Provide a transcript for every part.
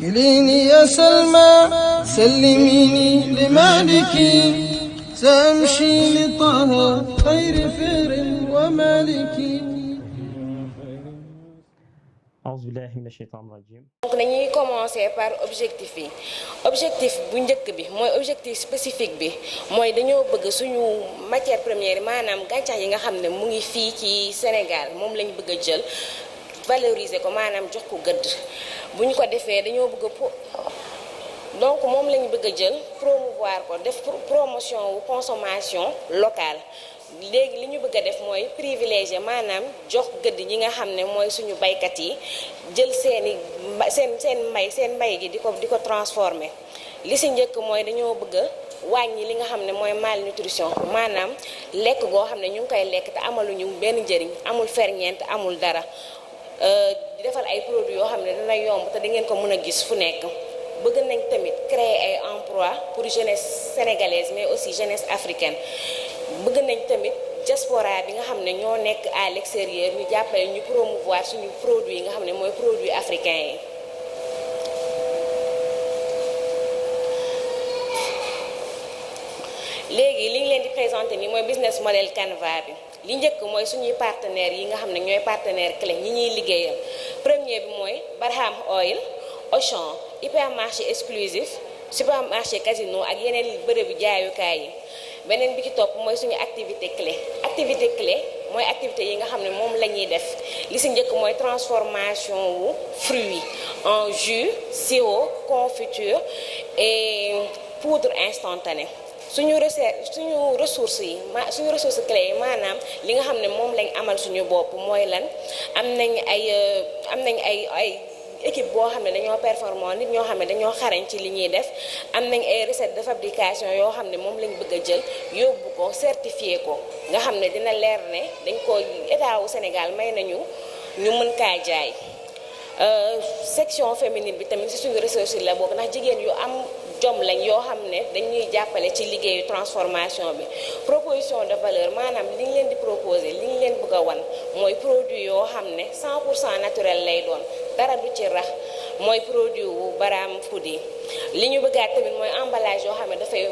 كليني يا سلمى سلميني لمالكي سأمشي لطه خير فر ومالكي. أعوذ بالله من الشيطان الرجيم. donc dañuy commencer par objectif yi objectif bu njëkk bi mooy objectif spécifique bi mooy dañoo bëgg suñu matière première maanaam gàncax yi nga xam ne mu ngi fii ci Sénégal moom lañ bëgg a jël valoriser ko maanaam jox ko gëdd bu ñu ko defee dañoo bëgg donc moom lañu bëgg a jël promouvoir ko def promotion wu consommation locale. léegi li ñu bëgg a def mooy privilégié maanaam jox gëdd ñi nga xam ne mooy suñu baykat yi jël seen mbay gi di ko transformer li si njëkk mooy dañoo bëgg a wàññi li nga xam ne mooy malnutrition maanaam lekk goo xam ne ñu ngi koy lekk te amaluñu benn njëriñ amul ferñeent amul dara di defal ay produits yoo xam ne dina yomb te da ngeen ko mën a gis fu nekk. bëgg nañ tamit créer ay emploi pour jeunesse sénégalaise mais aussi jeunesse africaine bëgg nañ tamit diaspora bi nga xam ne ñoo nekk à l'extérieur ñu jàppale ñu promouvoir suñu produits yi nga xam ne mooy produits africains yi. léegi li ñu leen di présenter nii mooy business model Canva bi li njëkk mooy suñuy partenaires yi nga xam ne ñooy partenaire clé ñi ñuy liggéeyal premier bi mooy Barham Oil, Auchan, hypermarché exclusif, supermarché casino ak yeneen bërëbu jaayukaay yi. beneen bi ci topp mooy suñu activité clé mooy activité yi nga xam ne moom la ñuy def li si njëkk mooy transformation wu fruits en jus, sirop, confiture et poudre instantanée. suñu ressources yi suñu ressources clés yi maanaam li nga xam ne moom lañ amal suñu bopp mooy lan am nañ ay équipe boo xam ne dañoo performant nit ñoo xam ne dañoo xarañ ci li ñuy def am nañ ay recettes de fabrication yoo xam ne moom lañ bëgg a jël yóbbu ko certifié ko nga xam ne dina leer ne dañ ko état wu Sénégal may nañu ñu mën kaa jaay. section féminine bi tamit ci suñu ressources yi la bokk ndax jigéen yu am jom lañ yoo xam ne dañuy jàppale ci liggéeyu transformation bi. proposition de valeur maanaam li ñu leen di proposer li ñu leen bëgg a wan mooy produit yoo xam ne 100% naturel lay doon dara du ci rax mooy produit wu Barham Food yi. li ñu bëggaat tamit mooy emballage yoo xam ne dafay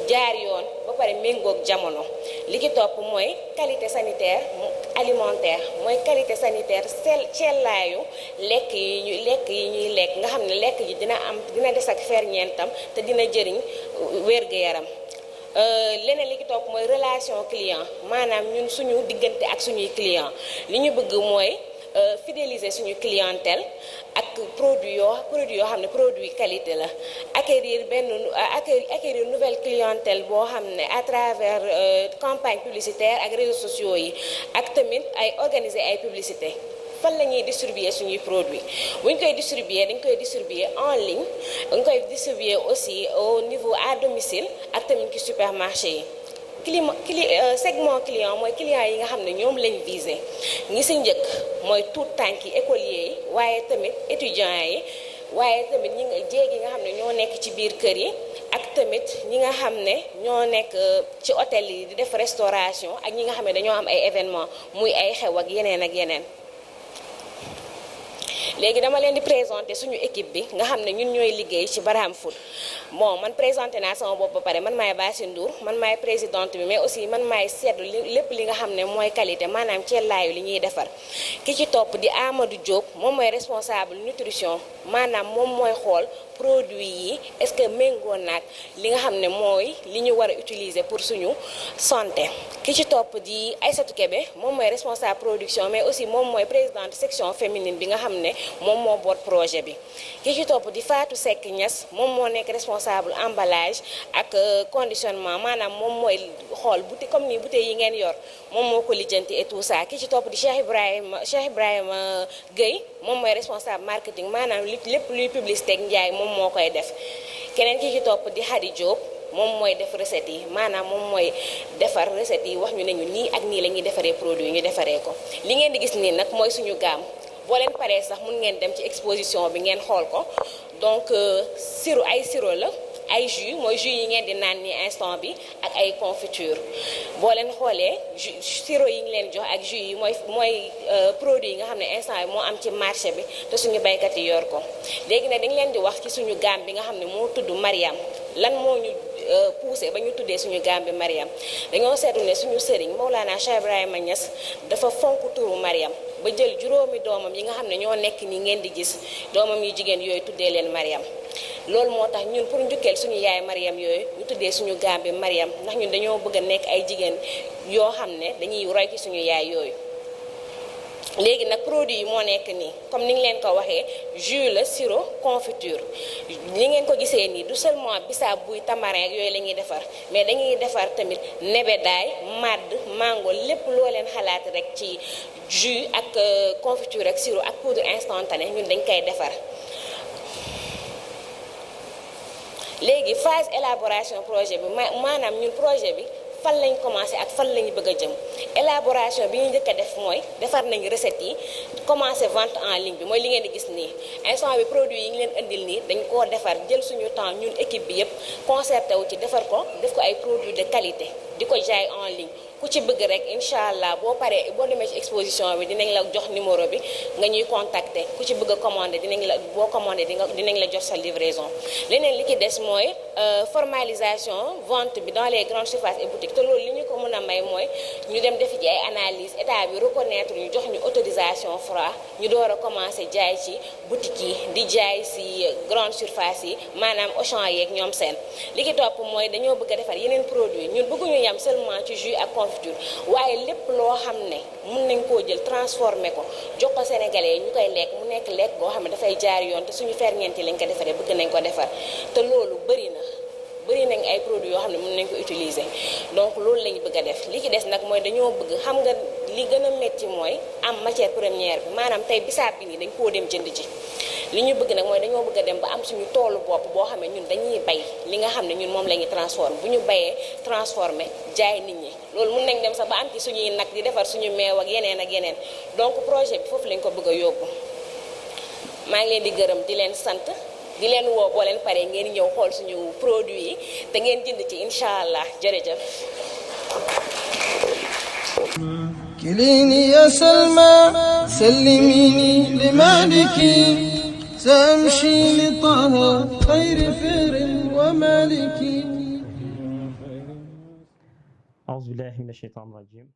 jaar yoon ba pare méngoog jamono li ci topp mooy qualité sanitaire alimentaire mooy qualité sanitaire sellaayu lekk yi ñuy lekk nga xam ne lekk ji dina des ak ferñeentam te dina jëriñ wér-gu-yaram. leneen li ci topp mooy relation client maanaam ñun suñu diggante ak suñuy client li ñu bëgg mooy fidéliser suñu clientèle ak produit yoo xam ne produit qualité la acquérir nouvelle clientèle boo xam ne à travers campagne publicitaire ak réseaux sociaux yi ak tamit ay organiser ay publicité fan la ñuy distribuer suñuy produit bu ñu koy distribuer dañ koy distribuer en ligne dañ koy distribuer aussi au niveau à domicile ak tamit ci supermarché yi segment client mooy client yi nga xam ne ñoom lañ visé ñi si njëkk mooy tout tànk yi écoliers yi waaye tamit étudiants yi waaye tamit jéeg yi nga xam ne ñoo nekk ci biir kër yi ak tamit ñi nga xam ne ñoo nekk ci hôtel yi di def restauration ak ñi nga xam ne dañoo am ay événement muy ay xew ak yeneen ak yeneen. léegi dama leen di présenter suñu équipe bi nga xam ne ñun ñooy liggéey ci Barham Food bon man présenté naa sama bopp ba pare man maay Bassi Ndour man maay présidente bi mais aussi man maay seetlu lépp li nga xam ne mooy qualité maanaam ceellaayu li ñuy defar ki ci topp di Amadou Diop moom mooy responsable nutrition maanaam moom mooy xool produit yi est-ce que méngoo naag li nga xam ne mooy li ñu war a utiliser pour suñu santé ki ci topp di Aïssatou Kébé moom mooy responsable production mais aussi moom mooy présidente section féminine bi nga xam ne moom moo boot projet bi ki ci topp di Fatou Seck Niass moom moo nekk responsable emballage ak conditionnement maanaam moom mooy xool bouteille comme ni bouteille yi ngeen yor moom moo ko lijjanti et tout ça ki ci topp di Cheikh Ibrahima Gueye moom mooy responsable marketing maanaam lépp luy publicité ak njaay moom moo koy def keneen ki ci topp di Khady Diop moom mooy def recette yi maanaam moom mooy defar recette yi wax ñu ne ñu nii ak nii la ñuy defaree produit yi ñu defaree ko li ngeen di gis nii nag mooy suñu gaam boo leen paree sax mun ngeen dem ci exposition bi ngeen xool ko donc sirop la ay jus mooy jus yi ngeen di naan ni instant bi ak ay confiture boo leen xoolee sirop yi ngi leen jox ak jus yi mooy produit yi nga xam ne instant bi moo am ci marché bi te suñu baykat yi yor ko léegi nag dañ leen di wax ci suñu gamme bi nga xam ne moo tudd Mariam lan moo ñu poussé ba ñu tuddee suñu gamme bi Mariam dañoo seetlu ne suñu sëriñ Mawlana Cheikh Ibrahima Niass dafa fonk turu Mariam ba jël juróomi doomam yi nga xam ne ñoo nekk ni ngeen di gis doomam yu jigéen yooyu tuddee leen Mariam loolu moo tax ñun pour njukkeel suñu yaay Mariam yooyu ñu tuddee suñu gamme bi Mariam ndax ñun dañoo bëgg a nekk ay jigéen yoo xam ne dañuy roy ci suñu yaay yooyu léegi nag produit yi moo nekk nii comme ni nga leen ko waxee jus la sirop confiture li ngeen ko gisee nii du seulement bisaab buy tamarin yooyu la ñuy defar mais dañuy defar tamit nebedaay màdd mango lépp loo leen xalaat rek ci jus ak confiture ak sirop ak poudre instantanée ñun dañ koy defar léegi phase élaboration projet bi maanaam ñun projet bi fan lañ commencé ak fan lañu bëgg a jëm élaboration bi ñu njëkk a def mooy defar nañ recette yi commencé vente en ligne bi mooy li ngeen di gis nii instant bi produit yi ngi leen indil nii dañ koo defar jël suñu temps ñun équipe bi yëpp concerté wu ci defar ko def ko ay produits de qualité di ko jaay en ligne ku ci bëgg rek incha allah boo paree boo demee ci exposition bi dinañ la jox numéro bi nga ñuy contacter ku ci bëgg a commander dinañ la boo commander dinañ la jox sa livraison leneen li ci des mooy formalisation vente bi dans les grandes surfaces et boutiques te loolu li ñu ko mën a may mooy ñu dem defi ci ay analyse état bi reconnaître ñu jox ñu autorisation Fra ñu door a commencer jaay ci boutique yi di jaay ci grande surface yi maanaam Auchan yeeg ñoom seen li ci topp mooy dañoo bëgg a defar yeneen produit ñun bëgguñu yam seulement ci jus ak confiture waaye lépp loo xam ne mën nañ koo jël transformé ko jox ko sénégalais yi ñu koy lekk mu nekk lekk boo xam ne dafay jaar yoon te suñu ferñeent yi lañ ko defaree bëgg nañ ko defar te loolu bëri nañ ay produits yoo xam ne mën nañ ko utiliser donc loolu lañ bëgg a def li ci des nag mooy dañoo bëgg xam nga li gën a métti mooy am matière première bi maanaam tey bisaab bi nii dañ koo dem jënd ji li ñu bëgg nag mooy dañoo bëgg a dem ba am suñu toolu bopp boo xam ne ñun dañuy bay li nga xam ne ñun moom la ñuy transformer bu ñu bayee transformer jaay nit ñi loolu mën nañ dem sax ba am ci suñuy nag di defar suñu meew ak yeneen donc projet bi foofu lañ ko bëgg a yóbbu maa ngi leen di gërëm di leen sant di leen woo boo leen paree ngeen ñëw xool suñu produit yi te ngeen jënd ci incha allah jërëjëf. كليني يا سلمى سلميني لمالكي سأمشي لطه خير فر ومالكي أعوذ بالله من الشيطان الرجيم